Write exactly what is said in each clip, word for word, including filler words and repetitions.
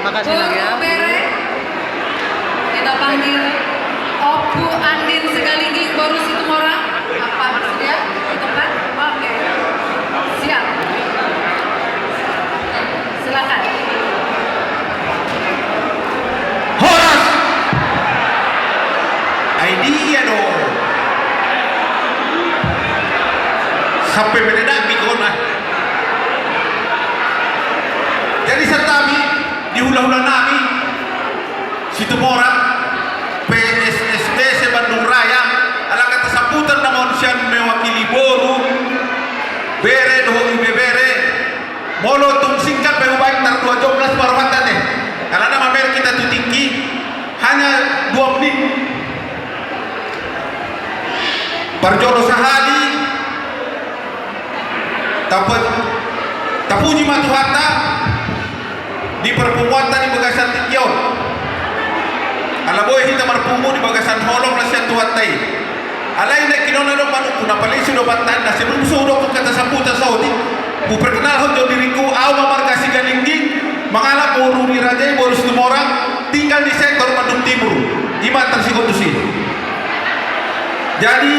Makasih, Bang, ya. Bere, kita panggil Ompu Andin Sigalingging, boru Situmorang. Apa sudah di tempat? Oke. Siap. Silakan. Horas. Ai dia do. Sampe menedami kona. Jadi santabi di hula-hula nami Situmorang, P S S B se-Bandung Raya, ala hata sambutan na ma on sian mewakili boru, bere dohot ibebere. Molo tung singkat pe hubaen tar dua jom las ma rohanta te. Alana mamereng hita tu tingki, hanya dua menit. Parjolo sahali, tapu-, tapuji ma Tuhanta di parpunguanta di bagasan tingki on. Ala boi hita marpungu di bagasan holong na sian Tuhanta i. Alai na kinona do manungkun, na paling sudah bantahan na sebelum so hudok hata sambutan saotik, huperkenalhon jo diringku, au ma marga Sigalingging, mangalap boru ni raja i, boru Situmorang, tinggal di sektor Bandung Timur. I ma tarsigot tusi. Jadi,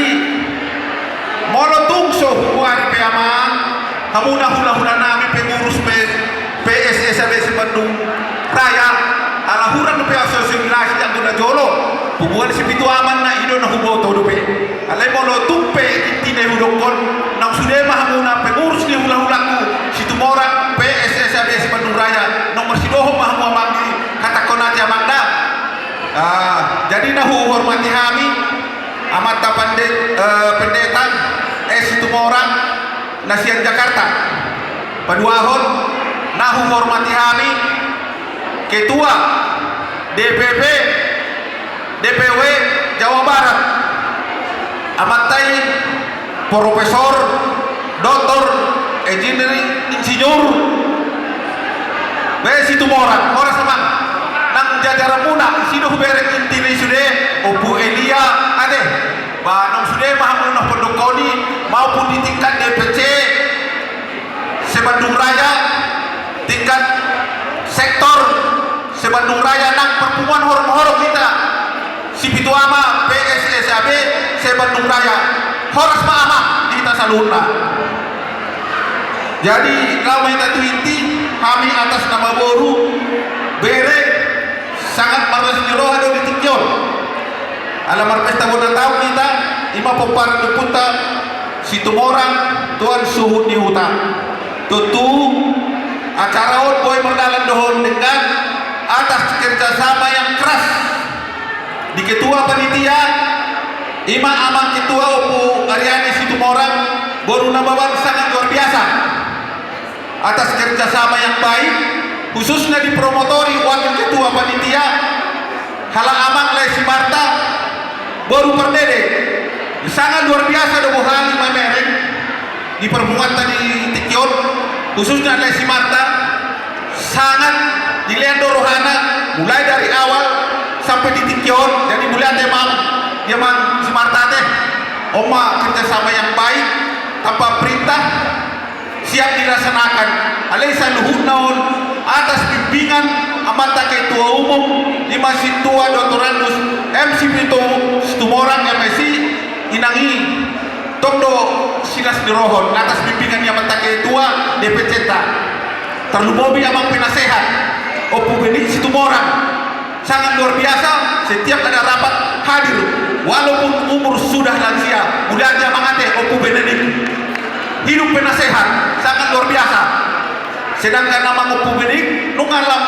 molo tung so huari pe amang, hamuna hula-hula nami pengurus pe, P S S A B se-Bandung Raya, ala hurang dope asosi-, asosi-, anggo na jolo, punguan Sipitu Ama na i do na huboto dope. Alai molo tung pe intina i hudokkon, naung sude ma hamuna pengurus ni hula-hulangku Situmorang, P S S A B se-Bandung Raya, naung marsidohot ma hamu amang di hatangkon ate amang da. Ah, jadi na huhormati hami, Amanta pande-, eh, Pendeta S Situmorang na sian Jakarta. Paduahon, na huhormati hami Ketua D P P, D P W Jawa Barat, Amanta i Profesor Doktor Engineering Insinyur B Situmorang, horas amang. Nang jajaranmuna, ise do hubereng intina i sude, Ompu Elia ate. Ba naung sude ma hamu na hupandokkon i, maupun di tingkat D P C se-Bandung Raya, tingkat sektor se-Bandung Raya nang parpunguan horong-horong hita. Sipitu Ama P S S A B se-Bandung Raya. Horas ma amang di hita saluhutna. Jadi, laho ma hita tu inti, hami atas nama boru, bere, sangat marlas ni roha do di tingki on. Ala marpesta bona taon hita, i ma pomparan ni ompunta Situmorang, tuan suhut ni huta. Tontu, acara on boi mardalan dohot denggan atas kerjasama yang keras di ketua panitia, i ma amang ketua Ompu Ariani Situmorang, boru Nababan, sangat luar biasa atas kerjasama yang baik, khususnya dipromotori wakil ketua panitia, halak amang Lesi Marta, boru Pardede, sangat luar biasa do bohal i mamereng di parpunguanta di tingki on, khususnya Lesi Marta, sangat dilehon do rohana, mulai dari awal sampai di tingki on. Jadi mauliate ma di amang si Marta ate. On ma kerjasama yang baik, tanpa perintah, siap dilaksanakan. Alai saluhutna on atas bimbingan amanta ketua umum, i ma Sintua Doktorandus M Sipitu Situmorang M Si, inang i, tong do silas ni roha on atas bimbingan ni amanta ketua D P C-ta. Tarlumobi amang penasehat, Ompu Benik Situmorang. Sangat luar biasa, setiap ada rapat hadir, walaupun umur sudah lansia, mauliate amang ate, Ompu Benedik. Hidup penasehat, sangat luar biasa. Sedangkan amang Ompu Benedik, nunga lam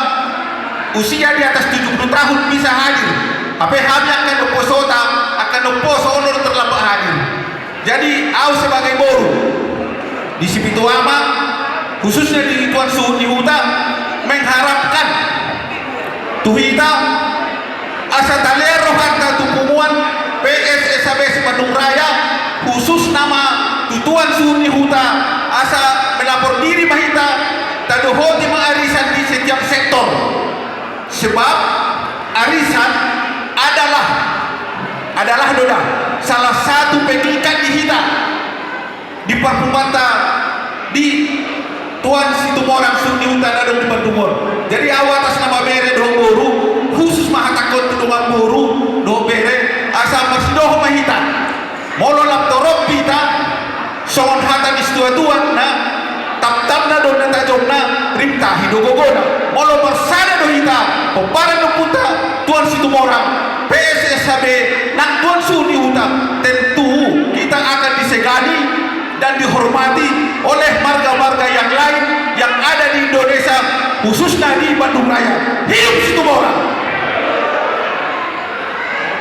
usia di atas tujuh puluh tahun bisa hadir. Hape hami angka na umposota, angka na umposo on do terlambat hadir. Jadi, au sebagai boru di Sipitu Ama, khususnya di tuan suhut ni huta, mengharapkan tu hita, asa talehon rohanta tu punguan P S S A B se-Bandung Raya, khususna ma tu tuan suhut ni huta, asa melapor diri ma hita, tadohoti ma arisan di setiap sektor. Sebab arisan adalah, adalah do da, salah satu pengikat di hita, di parpunguanta, di tuan Situmorang suhut ni huta na adong di Bandung on. Jadi au atas nama B Boru dohot bere, asa marsidohot ma hita. Molo lam torop hita, songon hata ni situatua na, tamtamna do na tajomna, rimtahi do gogona. Molo marsada do hita, pomparan ni ompunta Tuan Situmorang, P S S H B, nang Tuan Suhut ni Huta, tentu kita akan disegani dan dihormati oleh marga-marga yang lain yang ada di Indonesia, khususnya di Bandung Raya. Hidup Situmorang!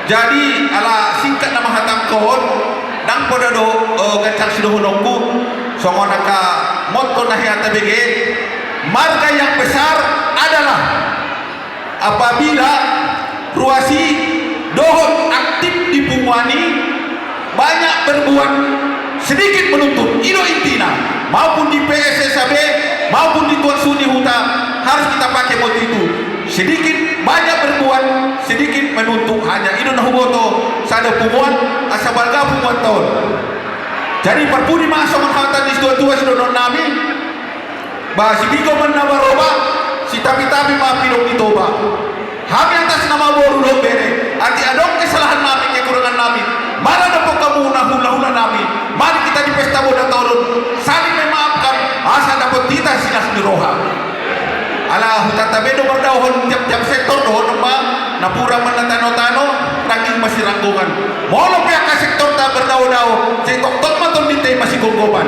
Jadi, ala singkat nama hatangkon, ndang poda do, eh, ganjang sidohononku, songon angka motto na hea tabege, marga yang besar adalah apabila ruas i dohot aktif di punguan i banyak berbuat, sedikit menuntut. I do intina, maupun di P S S H B maupun di Tuan Suhut ni Huta harus kita pakai motto itu. Sedikit banyak berbuat, sedikit menuntut. Hanya i do na huboto, sada punguan, asa balga punguanta on. Jadi parpudi ma songon hata ni situatua sidohonon nami. Ba sigigo ma na baroba, sitapitapi ma pidong ni Toba. Hami atas nama boru dohot bere, atik adong kesalahan nami, kekurangan nami, maradophon hamu na hulahula nami, mari kita di pesta bona toron saling memaafkan, asa dapot hita silas ni roha. Ala hutanta be do mardaohon tiap-tiap sektor dohonon ma, napuran ma na tanotano, rangging ma siranggongan. Molo pe angka sektorta mardaodao, sai tongtong ma tondinta i masigomgoman.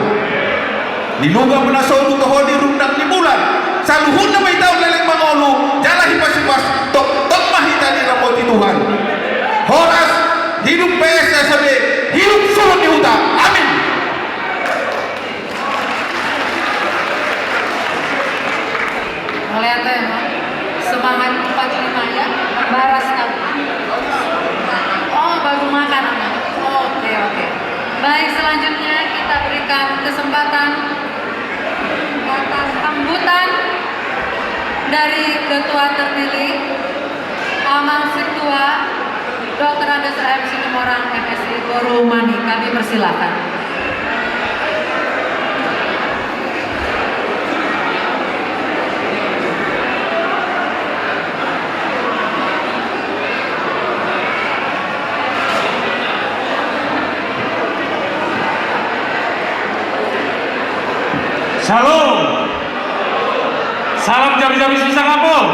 Ni luga ma na solu toho di rundang ni bulan. Saluhutna ma hita on leleng mangolu, jala hipasipas, tongtong ma hita diramoti Tuhan. Horas, hidup P S S H B, hidup Suhut ni Huta. Amin. Mauliate, Bang. Semangat empat lima ya, baras kan? Oh, baru makan. Oke, oke. Baik, selanjutnya kita berikan kesempatan kata sambutan dari ketua terpilih, Amang Sintua, Doktor Andes M Situmorang, M Si, Boru Mani. Kami persilakan. Shalom. Salam jabi-jabi susah ngapol.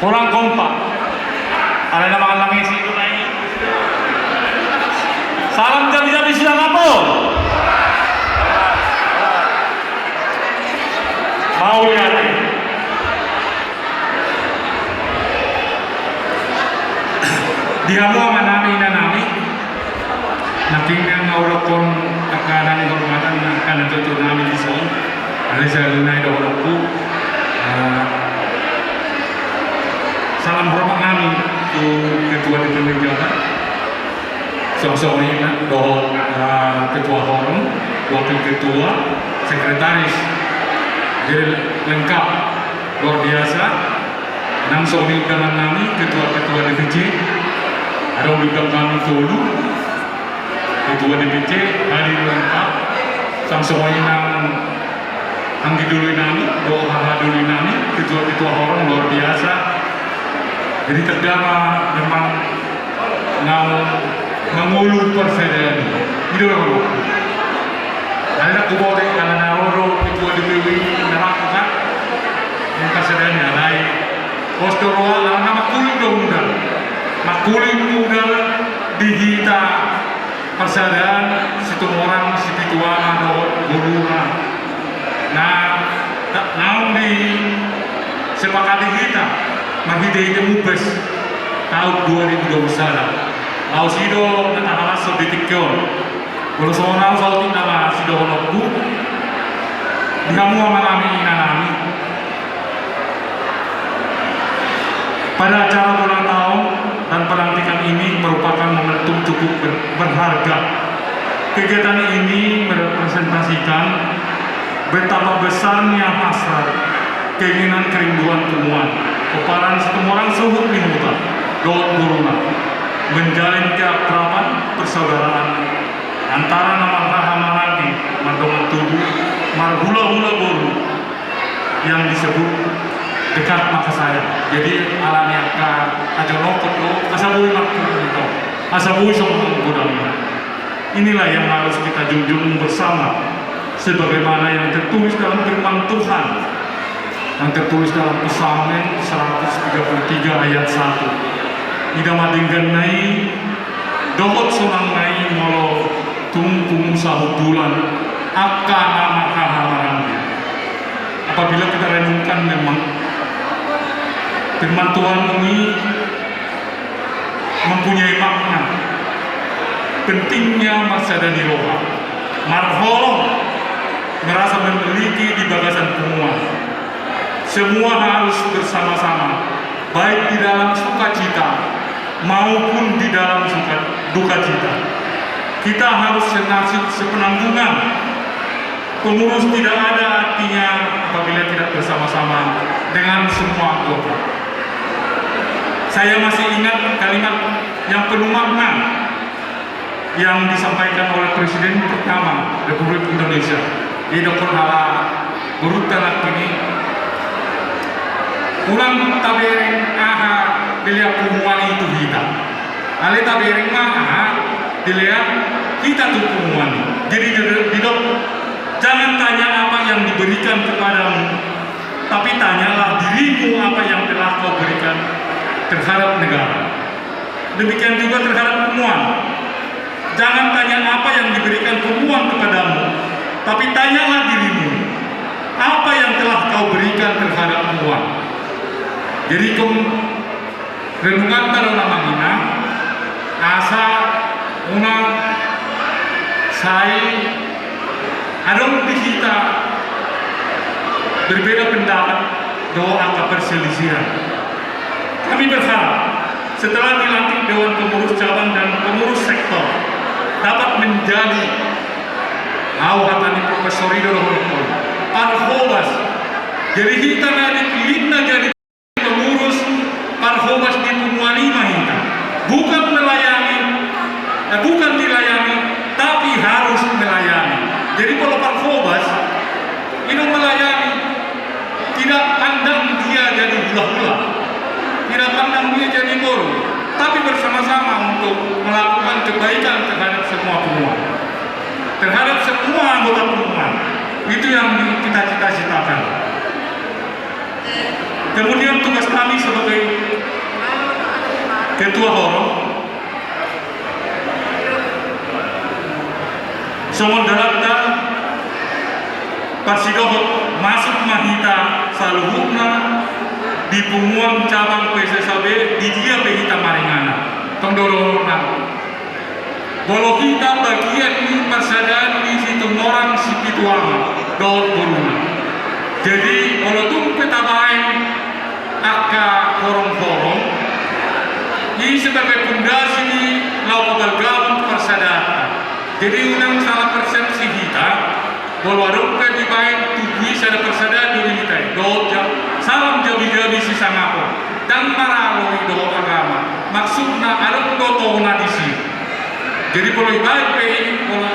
Kurang kompak. Ada nama langit situ naik. Salam jabi-jabi susah ngapol. Mauliate. Di hamu amanami, inanami, nangkin na hudokkon angka na nihormatan angka na tuatua nami dison, alai saluhutna i dohononku, eh, salam hormat nami tu ketua D P W Jabar. Songon i nang dohot, eh, ketua horong, wakil ketua, sekretaris. Jadi lengkap, luar biasa. Nang songon i undangan nami, ketua-ketua D P C. Adong di ujung nami tolu, ketua D P C, hadir lengkap. Songon i nang anggi doli nami, dohot haha doli nami, ketua-ketua horong luar biasa. Jadi terdama memang naung mangolu parsadaan i. I do memang. Alai ndang huboto i, alana ro do ketua D P W i na laku kan. Parsadaan i alai. Pos do roha, alana mangkuling do modal. Mangkuling modal di hita parsadaan Situmorang, Sipitu Ama dohot boruna. Na, na, naung disepakati hita marhite-hite Mumbes taon dua ribu dua puluh sada. Laos i do na tahalashon di tingki on. Molo songon au saotik nama sidohononku, di hamu amanami, inanami. Pada acara ulang tahun dan pelantikan ini merupakan momentum cukup ber-, berharga. Kegiatan ini merepresentasikan betapa besarnya hasrat, keinginan, kerinduan punguan Pomparan Situmorang Suhut ni Huta dohot boruna menjalin keakraban persaudaraan antara na marhaha maranggi mardongan tubu, marhulahula boru, yang disebut Dekat maka saya. Jadi, alani angka aja nokot lo, asa boi markumpul to, asa boi songon godang. Inilah yang harus kita junjung bersama, sebagaimana yang tertulis dalam firman Tuhan, yang tertulis dalam Psalmen seratus tiga puluh tiga ayat satu. Ida ma denggan nai, dohot sonang nai molo tung pungu sahundulan angka na marhahamaranggi. Apabila kita renungkan memang firman Tuhan ini mempunyai makna pentingnya marsada ni roha, marholong, merasa memiliki di bagasan punguan. Semua harus bersama-sama, baik di dalam sukacita maupun di dalam suka, dukacita. Kita harus senasib sepenanggungan. Pengurus tidak ada artinya apabila tidak bersama-sama dengan semua anggota. Saya masih ingat kalimat yang penuh makna yang disampaikan oleh Presiden pertama Republik Indonesia, didokkon halak boru nangkin i, unang tabereng aha dilean punguan i tu hita. Alai tabereng ma aha dilean hita tu punguan i. Jadi didok, jangan tanya apa yang diberikan kepadamu, tapi tanyalah dirimu apa yang telah kau berikan terhadap negara. Demikian juga terhadap punguan. Jangan tanya apa yang diberikan punguan kepadamu, tapi tanyalah dirimu, apa yang telah kau berikan terhadap punguan. Jadi, renungan tadi na mangina, asa unang sai adong di hita berbeda pendapat dohot angka perselisihan. Kami berharap setelah dilantik Dewan Pengurus Cabang dan Pengurus Sektor dapat menjadi, au hata ni Profesor Rido dohot, parhobas. Jadi hita na dipilihna jadi pengurus, parhobas di punguan i ma hita. Bukan melayani, eh, bukan dilayani, tapi harus melayani. Jadi molo parhobas, i do melayani. Tidak pandang dia jadi hulahula, tidak pandang dia jadi boru, tapi bersama-sama untuk melakukan kebaikan terhadap semua punguan, terhadap semua anggota punguan. Itu yang di-, kita cita-citakan. Kemudian tugas kami sebagai ketua horong, songon dalanta parsidohot masuk ma hita saluhutna di punguan cabang P S S A B, di dia pe hita maringanan. Tong do dohononna. Molo hita bagian ni parsadaan ni Situmorang Sipitu Ama dohot boruna. Jadi molo tung pe tabaen angka horong-horong i sebagai pondasi ni laho pabalgaon parsadaanta. Jadi unang salah persepsi hita. Molo adong pe dibaen tugu i sada parsadaan do di hita i, dohot ja-, salam jabi-jabi sisangapon, ndang maralo i dohot agama, maksudna adong do tohona disi. Jadi molo dibaen pe i, molo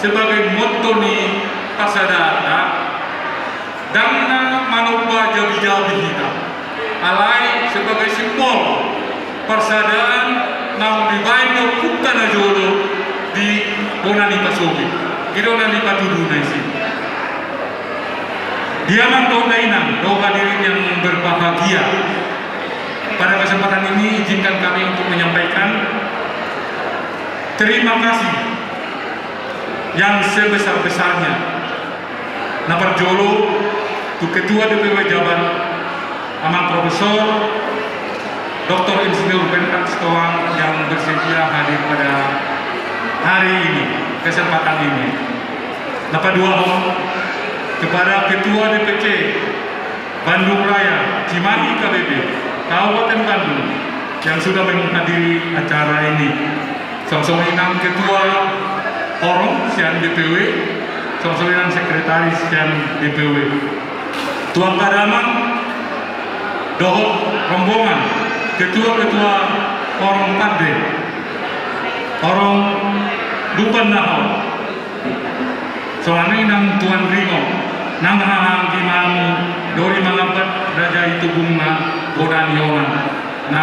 sebagai motto ni parsadaanta, ndang na manomba jabi-jabi hita. Alai sebagai simbol parsadaan naung dibaen ni ompunta na jolo di bona ni pasogit. I do na nipatudu na i. Di amang dohot dainang dohot hadirin yang berbahagia, pada kesempatan ini izinkan kami untuk menyampaikan terima kasih yang sebesar-besarnya. Na parjolo, tu Ketua D P W Jabar, Amang Profesor Doktor Insinyur Bernhard Sitohang yang bersedia hadir pada hari ini, kesempatan ini. Na paduahon, kepada Ketua D P C Bandung Raya, Cimahi K B B, Kabupaten Bandung, yang sudah menghadiri acara ini. Songon i nang ketua horong sian D P W, songon i nang sekretaris sian D P W. Tu angka damang dohot rombongan, ketua-ketua horong pande, horong Lumban Nahor. Songon i nang tuan ringot, nang haha anggi mamu, Doli mangambat Raja Itubungna, bona ni Onan, na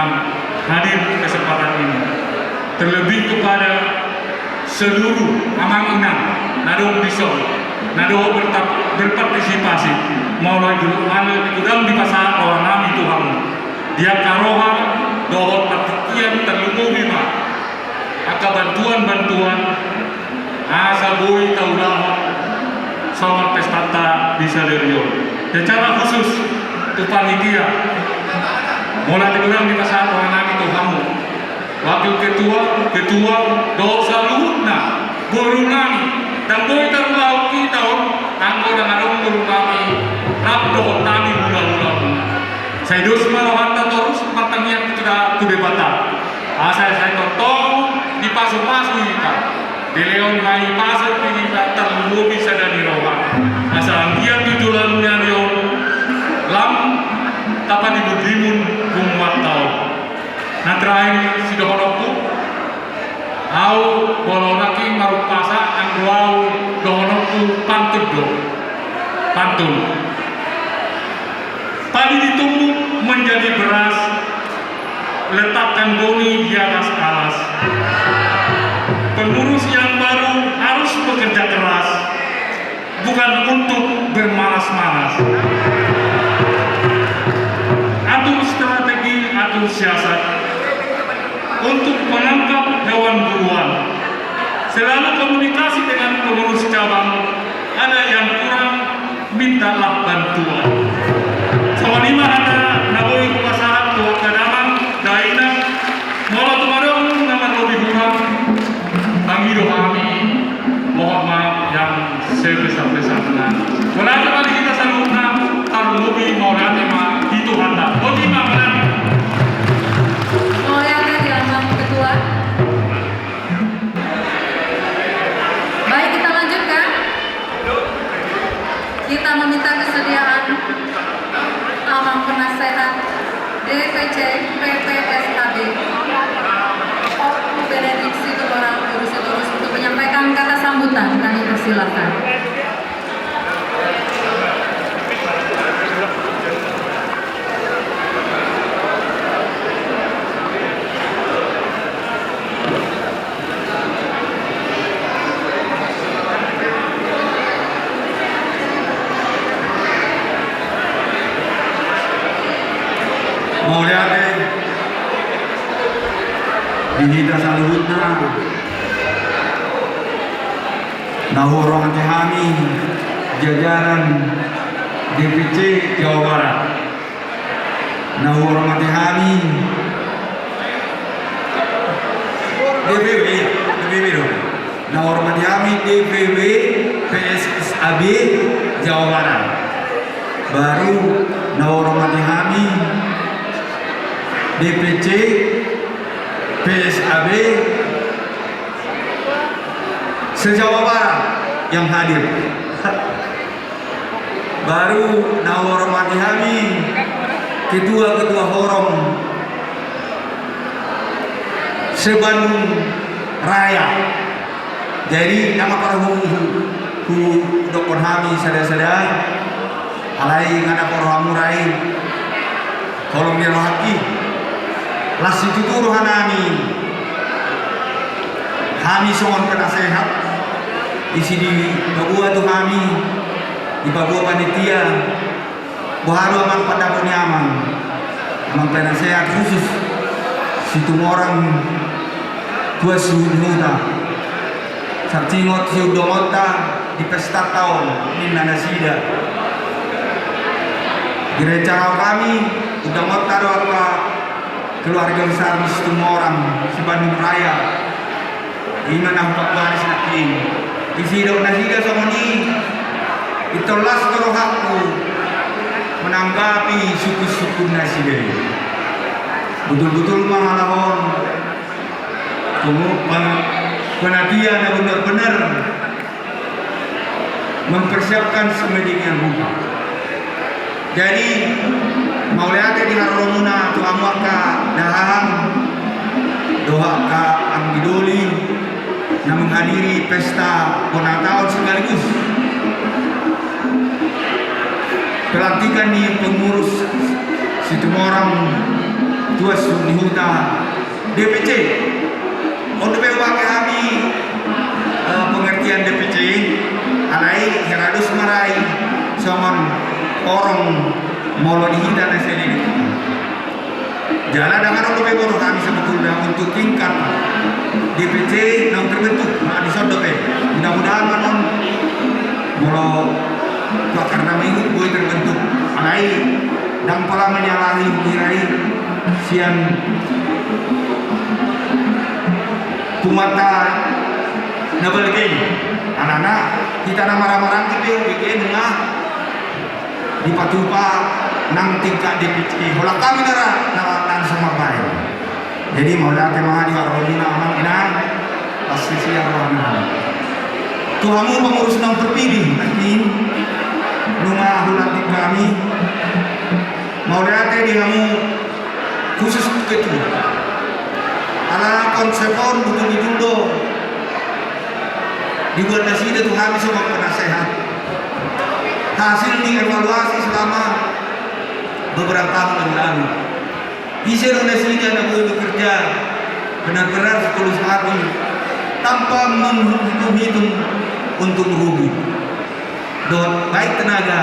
hadir kesempatan ini. Terlebih kepada seluruh amang inang na adong dison, na dohot berta-, berpartisipasi, molo di, molo di godang dipasahat rohanami tu hamu, di angka roha dohot partingkian, tarlumobi ma angka bantuan-bantuan asa boi taulahon songon pestanta di sadari on. Secara khusus tu panitia, molo di godang dipasahat rohanami tu hamu, wakil ketua, ketua, dohot saluhutna borunami, ndang boi tarulahon hita on anggo ndang adong borunami rap dohot hami hulahula. Sai dos ma rohanta torus martangiang tu Debata, asa sai tongtong dipasupasu hita. Dilehon ma i pasu di hita, tarlumobi sada ni roha, asa anggiat tu joloan ni ari on lam tapanimun-nimun gumuarta on. Na terakhir sidohononku, au molo nangkin marumpasa, anggo au dohononku pantun do. Pantun. Padi ditumbuk menjadi beras, letakkan doni di atas alas. Pengurus yang baru harus bekerja keras, bukan untuk bermalas-malas. Atur strategi, atur siasat untuk menangkap hewan buruan. Selalu komunikasi dengan pengurus cabang, ada yang kurang, mintalah bantuan. Songon i ma hata na boi hupasahat tu angka damang dainang. Molo tung adong na marlobi hurang, tangido hami, mohon maaf yang sebesar-besarnya. Mauliate ma di hita saluhutna, tarlumobi mauliate ma di Tuhanta. Boti ma, mauliate. Mauliate di amang ketua. Baik, kita lanjutkan. Kita meminta kesediaan Amang Penasehat D P C P P S A B, Ompu Benediksi Tumorang Urus Sitorus, untuk menyampaikan kata sambutan. Kami persilakan. Mauliate di hita saluhutna na huhormati hami jajaran D P C Jawa Barat. Na huhormati hami D P W, D P W do. Na huhormati hami D P W P S S A B Jawa Barat. Baru na huhormati hami D P C P S A B se-Jawa Barat yang hadir. Baru na huhormati hami ketua-ketua horom se-Bandung Raya. Jadi ndang parhua hu, hu, hudokkon hami sada-sada, alai nga na parhua hamu ra i. Holong ni rohangki, las situtu rohanami. Hami songon penasehat, isi dipaboa tu hami, dipaboa panitia, boha do amang pandapot ni amang, amang penasehat khusus Situmorang, tuan suhut ni huta. Sartingot siundangonta di pestanta on, ninna nasida. Direncanahon hami undangonta do angka keluarga besar ni Situmorang se-Bandung Raya. I ma na hupaboa nangkin. Isi didok nasida songon i, i tolhas do rohangku menanggapi sungkun-sungkun nasida i. Betul-betul ma halak on Pemu-, pen-, panitia na benar-benar mempersiapkan sedemikian rupa. Jadi, mauliate di haroromuna tu hamu angka dahahang dohot angka anggi doli na menghadiri pesta bona taon sekaligus Pelantikan ni pengurus Situmorang Tuas Suhut ni Huta, D P C. On dope hubege hami, eh, pengertian D P C, alai hera dos ma ra i songon horong molo di hita na sian i. Jala ndang adong dope boto hami sebetulna untuk tingkat D P C naung terbentuk, nah, dison dope. Mudah-mudahan ma on molo tu angka na mangihut boi terbentuk. Alai ndang pola menyalahi hira i sian punguanta na balga i. Alana hita na marhahamaranggi pe hubege nunga dipatupa nang tingkat D P C. Holan hami na ra, na ra, na ra so mambahen. Jadi mauliate ma di haroro ni amang inang, pasti siap rohana. Tu hamu pengurus naung terpilih, nangkin nunga hulantik hami. Mauliate di hamu khusus ketua. Ala konsep on butuh ditudo. Dibuat nasida tu hami songon penasehat. Hasil ni evaluasi selama beberapa tahun yang lalu. Ise do nasida na boi bekerja benar-benar setulus hati tanpa menghitung-hitung untung rugi. Dohot baik tenaga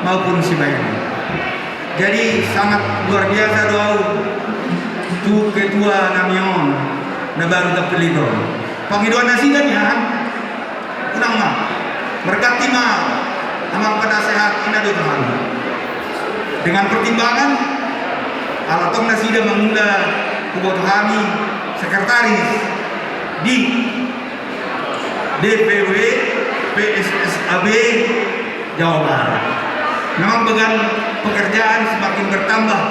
maupun sibaen. Jadi sangat luar biasa do au tu ketua nami on na baru terpilih do. Pangidoan nasida nian, unang ma, merganti ma amang penasehat i na do tu hami. Dengan pertimbangan, ala tong nasida mangula huboto hami sekretaris di D P W P S S A B Jawa Barat. Memang beban pekerjaan semakin bertambah.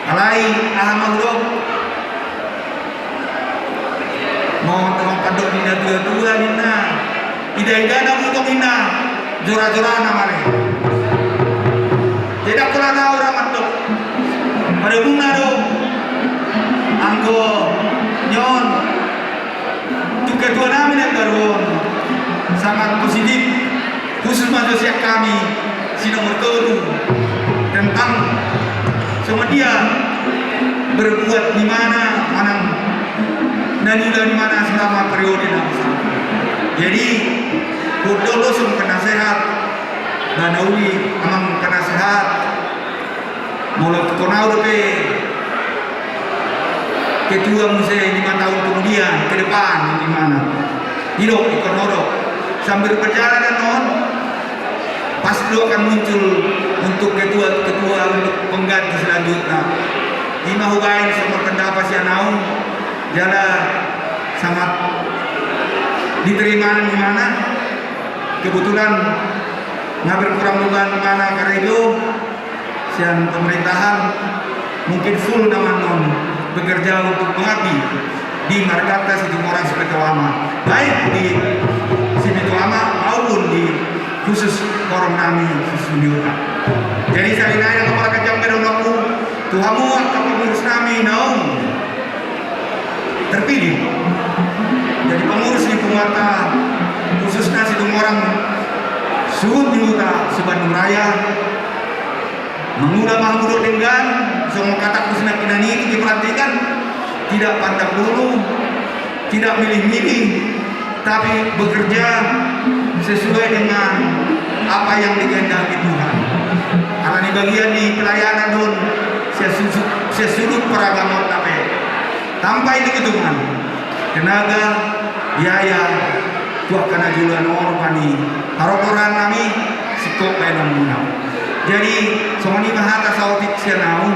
Alai aha ma hudok? Mau tengok pandok ninna tua-tua ninna. Ida-ida na mutong ninna. Jora-jora na male. Jadi aku lah tahu ramat dok. Pada bunga dok. Anggo nyon. Tu ketua nami na baru on sangat positif, khusus ma jo sian hami si nomor tolu tentang songon dia berbuat di mana manang na niula ni mana selama periode na bersama. Jadi hudok do songon penasehat, bana uli amang penasehat, molo tu hona dope ketua muse lima tahun kemudian ke depan di mana. Didok, ingkon hudok. Sambil berjalan on, pasti do akan muncul untuk ketua-ketua untuk pengganti selanjutnya. Ima hubaen songon pendapat sian au, jala sangat diterima di mana. Kebetulan nga berkurang beban di mana karejo sian pemerintahan, mungkin full nama non bekerja untuk mengabdi di marganta Situmorang Sipitu Ama, baik di Sipitu Ama maupun di khusus horong nami Suhut ni Huta. Jadi sahali nai nang kepala kejam bedon aku tu hamu angka pengurus nami naung terpilih jadi pengurus di punguanta khususna Situmorang Suhut ni Huta se-Bandung Raya. Mangula ma hamu dohot denggan, songon kata ku sinangkinan i di pelantikan, tidak pandang bulu, tidak milih-milih, tapi bekerja sesuai dengan apa yang dikehendaki Tuhan. Alani bagian di pelayanan on, sesusu-, sesusu peragaman tapi tanpa hitung-hitungan tenaga, biaya, tu angka na jolo on, rupani haroroan nami singkop baenonmuna. Jadi songon i ma hata saotik sian au.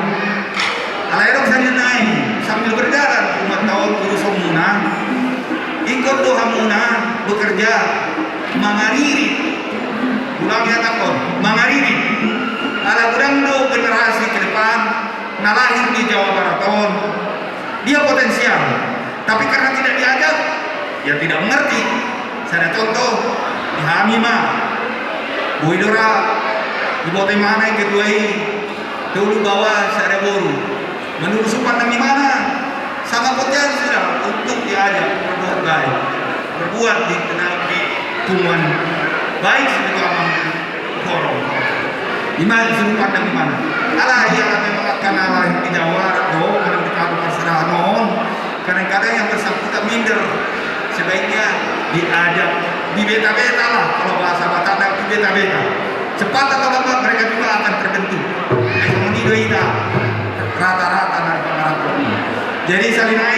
Alai adong sadia nai, sambil berjalan umat taon urusonmuna, ingkon do hamuna bekerja mangaririt. Ulang ya takon, mangaririt. Ala godang do generasi ke depan na lahir di Jawa Barat on, dia potensial, tapi karena tidak diajak, ya tidak mengerti. Sada contoh, di hami ma, boi do ra diboto imana ketua i, tolu baoa sada boru. Menurut supan nang imana, sangat potensial untuk diajak berbuat baik, berbuat di tengah di tumbuhan baik sebagai orang horong. Ima sudut pandang di mana? Alai ia memang akan alai di Jawa do, orang di kampung parserahan on. Kadang-kadang yang bersangkutan minder, sebaiknya diajak, dibeta-beta lah, kalau bahasa Batak, dibeta-beta. Cepat atau lambat mereka juga akan terbentuk. Ai songon i do hita rata-rata dari pangaranto. Jadi sahali nai